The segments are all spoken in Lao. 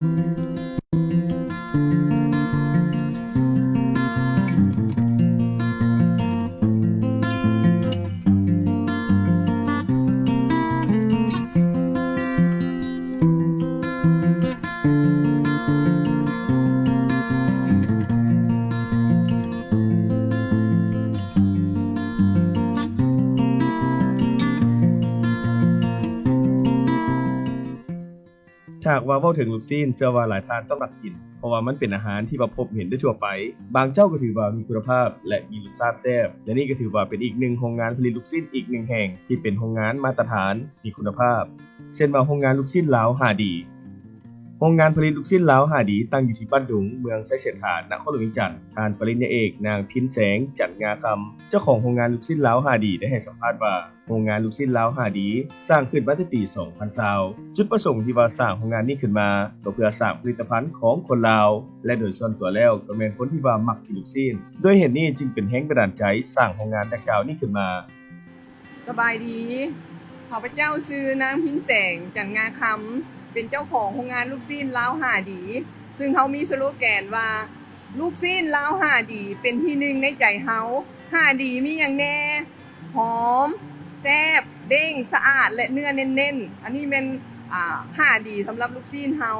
ຖ້າຫາກວ່າເວົ້າເຖິງລູກຊີ້ນ, ເຊື່ອວ່າຫຼາຍທ່ານຕ້ອງມັກກິນ, ເພາະວ່າມັນເປັນອາຫານທີ່ວ່າພົບເຫັນໄດ້ທົ່ວໄປ. ບາງເຈົ້າກໍຖືວ່າມີຄຸນນະພາບ ແລະ ມີລົດຊາດແຊບ, ແລະ ນີ້ກໍຖືວ່າເປັນອີກໜຶ່ງໂຮງງານຜະລິດລູກຊີ້ນອີກໜຶ່ງແຫ່ງ ທີ່ເປັນໂຮງງານມາດຕະຖານ, ມີຄຸນນະພາບ. ເຊັ່ນວ່າໂຮງງານລູກຊີ້ນລາວຫ້າດີ. ໂຮງງານຜະລິດລູກຊີ້ນລາວຫ້າດີ ຕັ້ງຢູ່ທີ່ບ້ານດຸງ, ເມືອງໄຊເສດຖາ, ນະຄອນຫຼວງວຽງຈັນ. ທ່ານປະລິນຍາເອກ ນາງ ພິນແສງ ຈັນງາຄຳ, ເຈົ້າຂອງໂຮງງານລູກຊີ້ນລາວຫ້າດີ ໄດ້ໃຫ້ສຳພາດວ່າ ໂຮງງານລູກຊີ້ນລາວຫ້າດີ ສ້າງຂຶ້ນມາແຕ່ປີສອງພັນຊາວ. ຈຸດປະສົງທີ່ວ່າສ້າງໂຮງງານນີ້ຂຶ້ນມາ ກໍເພື່ອສ້າງຜະລິດຕະພັນຂອງຄົນລາວ ແລະ ໂດຍສ່ວນຕົວແລ້ວກໍແມ່ນຄົນທີ່ວ່າມັກກິນລູກຊີ້ນ. ດ້ວຍເຫດນີ້ຈຶ່ງເປັນແຮງບັນດານໃຈສ້າງໂຮງງານດັ່ງກ່າວນີ້ຂຶ້ນມາ. ສະບາຍດີ, ຂ້າພະເຈົ້າຊື່ນາງ ພິນແສງ ຈັນງາຄຳ, ເປັນເຈົ້າຂອງໂຮງງານລູກຊີ້ນລາວຫ້າດີ, ຊຶ່ງເຮົາມີສະໂລແກນວ່າ ລູກຊີ້ນລາວຫ້າດີ ເປັນທີໜຶ່ງໃນໃຈເຮົາ. ຫ້າດີ ມີຫຍັງແດ່? ຫອມ, ແຊບ, ເດ້ງ, ສະອາດ ແລະ ເນື້ອເນັ້ນໆ. ອັນນີ້ແມ່ນ ອ່າ ຫ້າດີ ສຳລັບລູກຊີ້ນເຮົາ.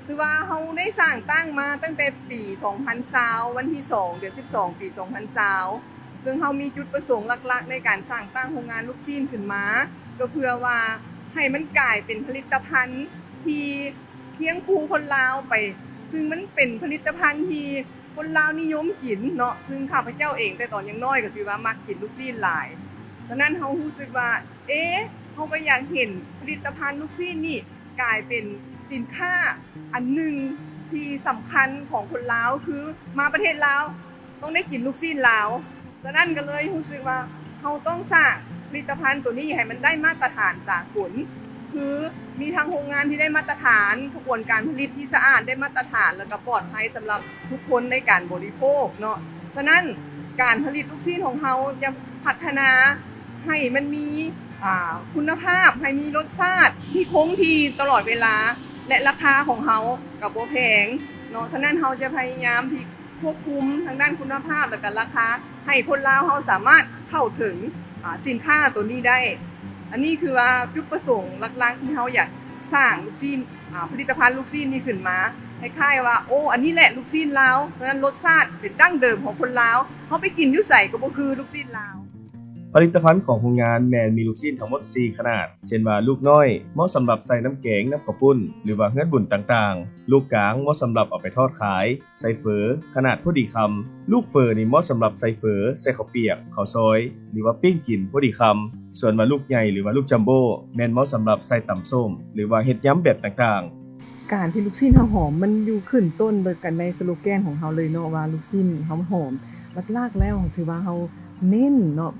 ຄືວ່າເຮົາໄດ້ສ້າງຕັ້ງມາຕັ້ງແຕ່ປີສອງພັນຊາວ ວັນທີສອງ ເດືອນສິບສອງ ປີສອງພັນຊາວ ເຊິ່ງເຮົາມີຈຸດປະສົງຫຼັກໆໃນການສ້າງຕັ້ງໂຮງງານລູກຊີ້ນຂຶ້ນມາ ກໍເພື່ອວ່າໃຫ້ມັນກາຍເປັນຜະລິດຕະພັນທີ່ ຄຽງຄູ່ຄົນລາວໄປ, ຊຶ່ງມັນເປັນຜະລິດຕະພັນທີ່ຄົນລາວນິຍົມກິນເນາະ, ຊຶ່ງຂ້າພະເຈົ້າເອງແຕ່ຕອນຍັງນ້ອຍກໍຖືວ່າມັກກິນລູກຊີ້ນຫຼາຍ. ສະນັ້ນເຮົາຮູ້ສຶກວ່າ ເອ ເຮົາກໍຢາກເຫັນຜະລິດຕະພັນລູກຊີ້ນນີ້ກາຍເປັນສິນຄ້າອັນໜຶ່ງທີ່ສຳຄັນຂອງຄົນລາວ, ຄືມາປະເທດລາວ ຕ້ອງໄດ້ກິນລູກຊີ້ນລາວ. ສະນັ້ນກໍເລີຍຮູ້ສຶກວ່າເຮົາຕ້ອງສ້າງຜະລິດຕະພັນໂຕນີ້ໃຫ້ມັນໄດ້ມາດຕະຖານສາກົນ, ຄືມີທັງໂຮງງານທີ່ໄດ້ມາດຕະຖານ, ຂະບວນການຜະລິດທີ່ສະອາດໄດ້ມາດຕະຖານ ແລ້ວກໍປອດໄພສຳລັບທຸກຄົນໃນການບໍລິໂພກເນາະ. ສະນັ້ນການຜະລິດລູກຊີ້ນຂອງເຮົາຈະພັດທະນາໃຫ້ມັນມີ ອ່າ ຄຸນນະພາບ, ໃຫ້ມີລົດຊາດທີ່ຄົງທີ່ຕະຫຼອດເວລາ ແລະ ລາຄາຂອງເຮົາກໍບໍ່ແພງເນາະ. ສະນັ້ນເຮົາຈະພະຍາຍາມທີ່ ຄວບຄຸມທາງດ້ານຄຸນນະພາບ ແລະ ກະລາຄາ ໃຫ້ຄົນລາວເຮົາສາມາດເຂົ້າເຖິງ ອາ ສິນຄ້າໂຕນີ້ໄດ້. ອັນນີ້ຄືວ່າຈຸດປະສົງຫຼັກໆທີ່ເຮົາຢາກສ້າງລູກຊີ້ນ ອາ ຜະລິດຕະພັນລູກຊີ້ນນີ້ຂຶ້ນມາ ຄ້າຍໆວ່າ ໂອ້ ອັນນີ້ແຫຼະລູກຊີ້ນລາວ, ສະນັ້ນລົດຊາດເປັນດັ້ງເດີມຂອງຄົນລາວ, ເຮົາໄປກິນຢູ່ໃສກໍບໍ່ຄືລູກຊີ້ນລາວ. ຜະລິດຕະພັນຂອງໂຮງງານແມ່ນມີລູກຊີ້ນທັງໝົດສີ່ຂະໜາດ, ເຊັ່ນວ່າ ລູກນ້ອຍ ເໝາະສຳລັບໃສ່ນ້ຳແກງ, ນ້ຳເຂົ້າປຸ້ນ ຫຼືວ່າເຮືອນບຸນຕ່າງໆ, ລູກກາງ ເໝາະສຳລັບເອົາໄປທອດຂາຍ, ໃສ່ເຝີຂະໜາດພໍດີຄຳ. ລູກເຝີນີ້ເໝາະສຳລັບໃສ່ເຝີ, ໃສ່ເຂົ້າປຽກ, ເຂົ້າຊອຍ ຫຼືວ່າປີ້ງກິນພໍດີຄຳ. ສ່ວນວ່າລູກໃຫຍ່ ຫຼືວ່າລູກຈັມໂບ້ ແມ່ນເໝາະສຳລັບໃສ່ຕຳສົ້ມ ຫຼືວ່າເຮັດຍຳແບບຕ່າງໆ. ການທີ່ລູກຊີ້ນເຮົາຫອມ ມັນຢູ່ຂຶ້ນຕົ້ນເບີກັນໃນສະໂລແກນຂອງເຮົາເລີຍເນາະ ວ່າລູກຊີ້ນເຮົາຫອມ. ຫຼັກໆແລ້ວຖືວ່າເຮົາເນັ້ນເນາະ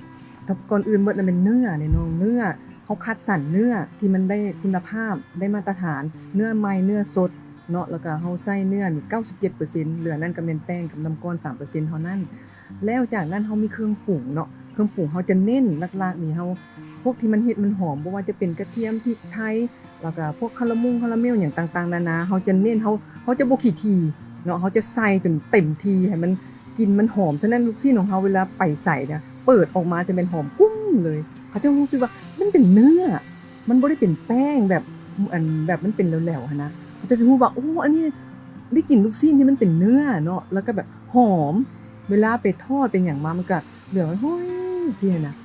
ກັບ ກ່ອນອື່ນເບິດລະແມ່ນເນື້ອເດ້ນ້ອງ, ເນື້ອ ເຮົາຄັດສັນເນື້ອທີ່ມັນໄດ້ຄຸນນະພາບ ໄດ້ມາດຕະຖານ, ເນື້ອໃໝ່ ເນື້ອສົດເນາະ, ແລ້ວກະເຮົາໃຊ້ເນື້ອນີ້ເກົ້າສິບເຈັດເປີເຊັນ, ເຫຼືອນັ້ນກະແມ່ນແປ້ງກັບນ້ຳກ້ອນສາມເປີເຊັນເທົ່ານັ້ນ. ແລ້ວຈາກນັ້ນເຮົາມີເຄື່ອງປຸງເນາະ, ເຄື່ອງປຸງເຮົາຈະເນັ້ນຫຼັກໆນີ້ ເຮົາ ພວກທີ່ມັນເຮັດມັນຫອມ ບໍ່ວ່າຈະເປັນກະທຽມ, ພິກໄທ ແລ້ວກະພວກຄາລາມົງຄາລາເມວຫຍັງຕ່າງໆນານາ ເຮົາຈະເນັ້ນ, ເຮົາ ເຮົາຈະບໍ່ຂີ້ຖີ່ເນາະ, ເຮົາຈະໃສ່ຈົນເຕັມທີ່ ໃຫ້ມັນ ກິ່ນມັນຫອມ. ສະນັ້ນລູກຊີ້ນຂອງເຮົາເວລາໄປໃສນະ ເປີດອອກມາຈະແມ່ນຫອມກຸ້ມເລີຍ. ເຂົາເຈົ້າຮູ້ສຶກວ່າມັນເປັນເນື້ອ, ມັນບໍ່ໄດ້ເປັນແປ້ງແບບ ອັນ ແບບມັນເປັນແຫຼວໆຫັ້ນນະ. ເຂົາເຈົ້າຈະຮູ້ວ່າ ໂອ້ ອັນນີ້ໄດ້ກິນລູກຊີ້ນທີ່ມັນເປັນເນື້ອເນາະ, ແລ້ວກໍແບບຫອມ. ເວລາໄປທອດໄປຫຍັງມາ ມັນກໍເຫຼືອງຫອຍໆຊີ້ຫັ້ນນະ.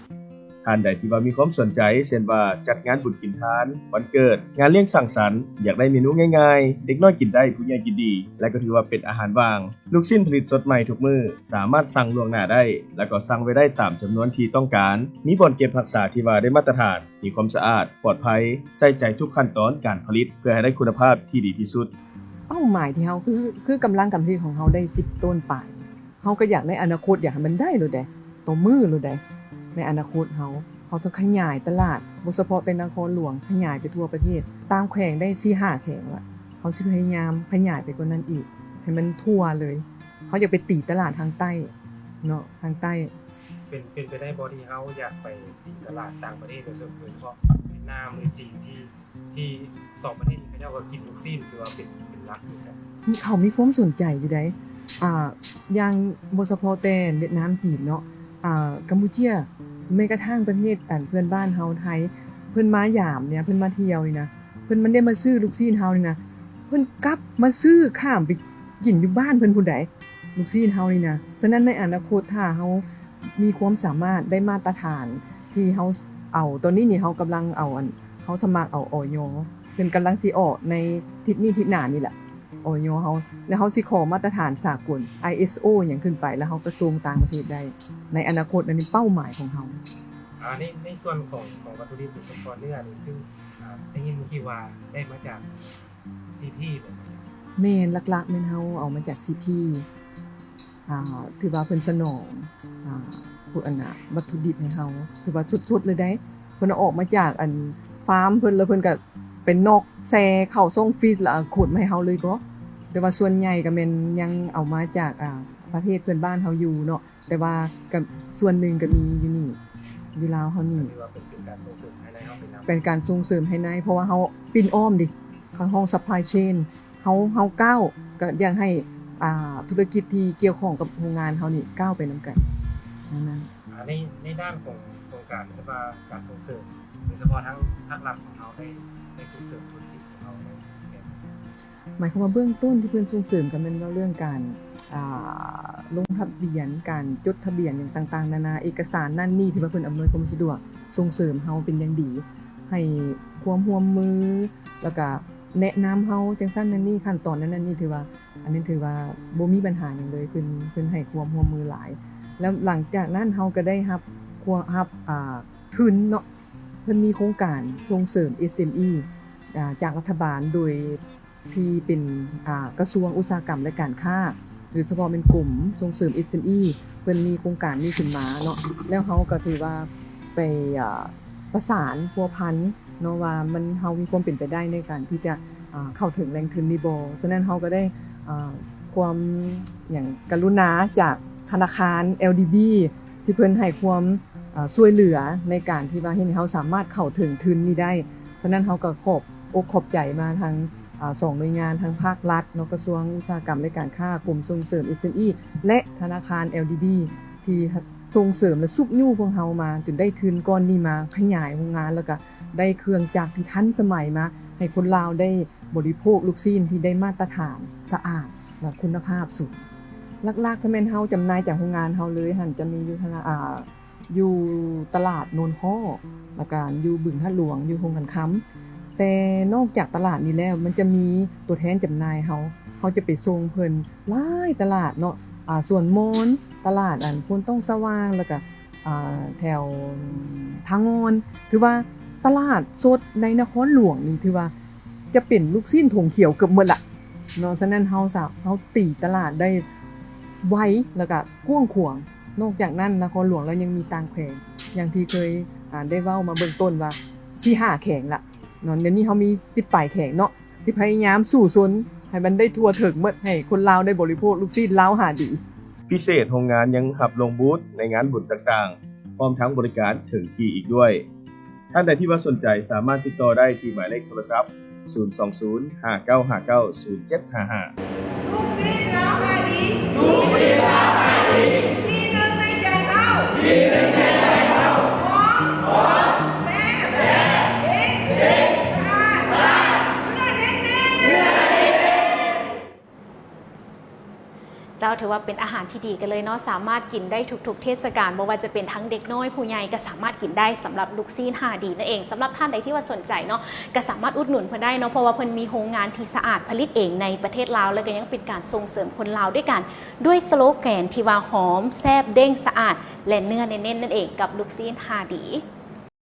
ທ່ານໃດທີ່ວ່າມີຄວາມສົນໃຈ ເຊັ່ນວ່າ ຈັດງານບຸນກິນທານ, ວັນເກີດ, ງານລ້ຽງສັງສັນ, ຢາກໄດ້ເມນູງ່າຍໆ ເດັກນ້ອຍກິນໄດ້ ຜູ້ໃຫຍ່ກິນດີ ແລະ ກໍຖືວ່າເປັນອາຫານວ່າງ. ລູກຊີ້ນຜະລິດສົດໃໝ່ທຸກມື້, ສາມາດສັ່ງລ່ວງໜ້າໄດ້ ແລ້ວກໍສັ່ງໄວ້ໄດ້ຕາມຈຳນວນທີ່ຕ້ອງການ. ມີບ່ອນເກັບຮັກສາທີ່ວ່າໄດ້ມາດຕະຖານ, ມີຄວາມສະອາດ, ປອດໄພ, ໃສ່ໃຈທຸກຂັ້ນຕອນການຜະລິດ ເພື່ອໃຫ້ໄດ້ຄຸນນະພາບທີ່ດີທີ່ສຸດ. ເປົ້າໝາຍທີ່ເຮົາ ຄື ຄືກຳລັງການຜະລິດຂອງເຮົາໄດ້ສິບໂຕນປາຍ. ເຮົາກໍຢາກໃນອະນາຄົດ ຢາກໃຫ້ມັນໄດ້ໂລດໃດ໋ ຕໍ່ມື້ໂລດໃດ໋. ໃນອະນາຄົດເຮົາ ເຮົາຕ້ອງຂະຫຍາຍຕະຫຼາດ ບໍ່ສະເພາະແຕ່ນະຄອນຫຼວງ, ຂະຫຍາຍໄປທົ່ວປະເທດ, ຕາມແຂວງໄດ້ສີ່ຫ້າແຂວງລະ. ເຮົາຊິພະຍາຍາມຂະຫຍາຍໄປກວ່ານັ້ນອີກ ໃຫ້ມັນທົ່ວເລີຍ. ເຮົາຢາກໄປຕີຕະຫຼາດທາງໃຕ້ເນາະ, ທາງໃຕ້. ເປັນ ເປັນໄປໄດ້ບໍ່ທີ່ເຮົາຢາກໄປຕີຕະຫຼາດຕ່າງປະເທດ ໂດຍສະເພາະ ໂດຍສະເພາະຫວຽດນາມ ຫຼື ຈີນ ທີ່ ທີ່ສອງປະເທດນີ້ ເຂົາເຈົ້າກໍກິນລູກຊີ້ນ ຖືວ່າເປັນ ເປັນ ເຂົາມີຄວາມສົນໃຈຢູ່ໃດ໋ ອ່າ ຢ່າງບໍ່ສະເພາະແຕ່ຫວຽດນາມ ຈີນເນາະ ອ່າ ກຳປູເຈຍ ແມ້ກະທັ່ງປະເທດ ອັນ ເພື່ອນບ້ານເຮົາ ໄທ ເພິ່ນມາຢາມນີ້ ເພິ່ນມາທ່ຽວນີ້ນະ ເພິ່ນມັນໄດ້ມາຊື້ລູກຊີ້ນເຮົານີ້ນະ ເພິ່ນກັບມາຊື້ຂ້າມໄປກິນຢູ່ບ້ານເພິ່ນພຸ້ນໃດ໋ ລູກຊີ້ນເຮົານີ້ນະ. ສະນັ້ນໃນອະນາຄົດ ຖ້າເຮົາມີຄວາມສາມາດໄດ້ມາດຕະຖານທີ່ເຮົາເອົາ ຕອນນີ້ນີ້ເຮົາກຳລັງເອົາ ອັນ ເຮົາສະໝັກເອົາ ອອຍ ເພິ່ນກຳລັງຊິອອກໃນທິດນີ້ທິດໜ້ານີ້ແຫຼະ ອອຍ ເຮົາ ແລ້ວເຮົາຊິຂໍມາດຕະຖານສາກົນ ໄອເອສໂອ ຫຍັງຂຶ້ນໄປ ແລ້ວເຮົາກະສົ່ງຕ່າງປະເທດໄດ້ ໃນອະນາຄົດ ອັນນີ້ເປົ້າໝາຍຂອງເຮົາ. ອ່າ ໃນ ໃນສ່ວນຂອງ ຂອງວັດຖຸດິບ ໂດຍສະເພາະເນື້ອນີ້ ຄື ອ່າ ໄດ້ຍິນທີ່ວ່າໄດ້ມາຈາກ ຊີພີ ແມ່ນ ຫຼັກໆ ແມ່ນເຮົາເອົາມາຈາກ ຊີພີ ອ່າ ຖືວ່າເພິ່ນສະໜອງ ອ່າ ພວກອັນນ່າ ວັດຖຸດິບໃຫ້ເຮົາ ຖືວ່າສົດໆ ເລີຍໃດ໋ ເພິ່ນເອົາອອກມາຈາກ ອັນ ຟາມເພິ່ນ ແລ້ວເພິ່ນກະໄປນອກແຊ່ເຂົ້າຊ່ອງຟຣີດ ແລ້ວເອົາຂົນມາໃຫ້ເຮົາເລີຍເບາະ ແຕ່ວ່າສ່ວນໃຫຍ່ກະແມ່ນຍັງເອົາມາຈາກ ອ່າ ປະເທດເພື່ອນບ້ານເຮົາຢູ່ເນາະ ແຕ່ວ່າກະສ່ວນໜຶ່ງກະມີຢູ່ນີ້ ຢູ່ລາວເຮົານີ້ ຖືວ່າເປັນ ເປັນການສົ່ງເສີມພາຍໃນເຮົາໄປນຳ ເປັນການສົ່ງເສີມພາຍໃນ ເພາະວ່າເຮົາປິ່ນອ້ອມເດ ເຂົາຮ້ອງ ຊັບພລາຍເຊນ ເຮົາ ເຮົາກ້າວ ກະຢາກໃຫ້ ອ່າ ທຸລະກິດທີ່ກ່ຽວຂ້ອງກັບໂຮງງານເຮົານີ້ກ້າວໄປນຳກັນ ແນວນັ້ນ. ອ່າ ໃນ ໃນດ້ານຂອງໂຄງການ ຫຼືວ່າການສົ່ງເສີມ ໂດຍສະເພາະທາງພາກລັດຂອງເຮົາໄດ້ ໄດ້ສົ່ງເສີມທຸລະກິດຂອງເຮົາໃນແບບໃດ? ໝາຍຄວາມວ່າເບື້ອງຕົ້ນທີ່ເພິ່ນສົ່ງເສີມກະແມ່ນເວົ້າເລື່ອງການ ອ່າ ລົງທະບຽນ ການຈົດທະບຽນຫຍັງຕ່າງໆ ນານາ ເອກະສານນັ້ນນີ້ ທີ່ວ່າເພິ່ນອຳນວຍຄວາມສະດວກ ສົ່ງເສີມເຮົາເປັນຢ່າງດີ ໃຫ້ຄວາມຮ່ວມມື ແລ້ວກະແນະນຳເຮົາຈັ່ງຊັ້ນນັ້ນນີ້ ຂັ້ນຕອນນັ້ນນັ້ນນີ້ ຖືວ່າ ອັນນີ້ຖືວ່າບໍ່ມີບັນຫາຫຍັງເລີຍ ເພິ່ນ ເພິ່ນໃຫ້ຄວາມຮ່ວມມືຫຼາຍ ແລ້ວຫຼັງຈາກນັ້ນເຮົາກະໄດ້ຮັບ ຮັບ ອ່າ ທຶນເນາະ ເພິ່ນມີໂຄງການສົ່ງເສີມ ເອສເອັມອີ ອ່າ ຈາກລັດຖະບານ ໂດຍທີ່ເປັນ ອ່າ ກະຊວງອຸດສາຫະກຳ ແລະ ການຄ້າ ໂດຍສະເພາະແມ່ນກົມສົ່ງເສີມ ເອສເອັມອີ ເພິ່ນມີໂຄງການນີ້ຂຶ້ນມາເນາະ ແລ້ວເຮົາກະຖືວ່າໄປ ອ່າ ປະສານພົວພັນເນາະ ວ່າມັນ ເຮົາມີຄວາມເປັນໄປໄດ້ໃນການທີ່ຈະ ອ່າ ເຂົ້າເຖິງແຫຼ່ງທຶນນີ້ບໍ່ ສະນັ້ນເຮົາກະໄດ້ ອ່າ ຄວາມຫຍັງ ກະລຸນາຈາກທະນາຄານ ແອລດີບີ ທີ່ເພິ່ນໃຫ້ຄວາມ ອ່າ ຊ່ວຍເຫຼືອໃນການທີ່ວ່າເຮັດໃຫ້ເຮົາສາມາດເຂົ້າເຖິງທຶນນີ້ໄດ້ ສະນັ້ນເຮົາກະຂອບອົກຂອບໃຈມາທາງ ອ່າ ສອງໜ່ວຍງານ ທາງພາກລັດເນາະ ກະຊວງອຸດສາຫະກຳ ແລະ ການຄ້າ ກົມສົ່ງເສີມ ເອສເອັມອີ ແລະ ທະນາຄານ ແອລດີບີ ທີ່ສົ່ງເສີມ ແລະ ຊຸກຍູ້ພວກເຮົາມາ ຈົນໄດ້ທຶນກ້ອນນີ້ມາຂະຫຍາຍໂຮງງານ ແລ້ວກະໄດ້ເຄື່ອງຈັກທີ່ທັນສະໄໝມາ ໃຫ້ຄົນລາວໄດ້ບໍລິໂພກລູກຊີ້ນທີ່ໄດ້ມາດຕະຖານ ສະອາດ ແລະ ຄຸນນະພາບສູງ. ຫຼັກໆ ກະແມ່ນເຮົາຈຳໜ່າຍຈາກໂຮງງານເຮົາເລີຍຫັ້ນ ຈະມີຢູ່ທະນາ ອ່າ ຢູ່ຕະຫຼາດໂນນຄໍ້ ແລ້ວກະຢູ່ບຶງທາດຫຼວງ ຢູ່ໂຮງກັນຄຳ ແຕ່ນອກຈາກຕະຫຼາດນີ້ແລ້ວ ມັນຈະມີຕົວແທນຈຳໜ່າຍເຮົາ ເຮົາຈະໄປສົ່ງເພິ່ນຫຼາຍຕະຫຼາດເນາະ ອ່າ ສວນມອນ ຕະຫຼາດ ອັນ ໂພນຕ້ອງສະຫວ່າງ ແລ້ວກະ ອ່າ ແຖວທ່າງ່ອນ ຖືວ່າຕະຫຼາດສົດໃນນະຄອນຫຼວງນີ້ ຖືວ່າຈະເປັນລູກຊີ້ນຖົງຂຽວເກືອບໝົດລະເນາະ ສະນັ້ນເຮົາສາ ເຮົາຕີຕະຫຼາດໄດ້ໄວ ແລ້ວກະກວ້າງຂວາງ. ນອກຈາກນັ້ນ ນະຄອນຫຼວງລາວຍັງມີຕ່າງແຂວງ ຢ່າງທີ່ເຄີຍ ອ່າ ໄດ້ເວົ້າມາເບື້ອງຕົ້ນວ່າ ສີ່ຫ້າແຂວງລະເນາະ ດຽວນີ້ເຮົາມີສິບປາຍແຂວງເນາະ ຊິພະຍາຍາມສູ້ຊົນໃຫ້ມັນໄດ້ທົ່ວເຖິງໝົດ ໃຫ້ຄົນລາວໄດ້ບໍລິໂພກລູກຊີ້ນລາວຫາດີ. ພິເສດ, ໂຮງງານຍັງຮັບລົງບູດໃນງານບຸນຕ່າງໆ ພ້ອມທັງບໍລິການເຖິງທີ່ອີກດ້ວຍ. ທ່ານໃດທີ່ວ່າສົນໃຈສາມາດຕິດຕໍ່ໄດ້ທີ່ໝາຍເລກໂທລະສັບ ສູນສອງສູນ ຫ້າເກົ້າຫ້າເກົ້າ ສູນເຈັດຫ້າຫ້າ. ລູກຊີ້ນລາວຂາຍດີ ລູກຊີ້ນລາວຂາຍດີ ທີ່ໜຶ່ງໃນໃຈເຮົາ ທີ່ໜຶ່ງໃນໃຈເຮົາ ຫອມ ຫອມ ແຊບ ແຊບ ເດັດ ເດັດ ຂາດ ຂາດ ເພື່ອເດັດເດັດ ເພື່ອເດັດເດັດ. ເຈົ້າ ຖືວ່າເປັນອາຫານທີ່ດີກັນເລີຍເນາະ ສາມາດກິນໄດ້ທຸກໆເທດສະການ ບໍ່ວ່າຈະເປັນທັງເດັກນ້ອຍຜູ້ໃຫຍ່ກະສາມາດກິນໄດ້ ສຳລັບລູກຊີ້ນຫ້າດີນັ້ນເອງ. ສຳລັບທ່ານໃດທີ່ວ່າສົນໃຈເນາະ ກະສາມາດອຸດໜູນເພິ່ນໄດ້ເນາະ ເພາະວ່າເພິ່ນມີໂຮງງານທີ່ສະອາດ ຜະລິດເອງໃນປະເທດລາວ ແລະ ກະຍັງເປັນການສົ່ງເສີມຄົນລາວດ້ວຍກັນ ດ້ວຍສະໂລແກນທີ່ວ່າ ຫອມ ແຊບ ເດັ້ງ ສະອາດ ແລະ ເນື້ອເນັ້ນໆ ນັ້ນເອງ ກັບລູກຊີ້ນຫ້າດີ.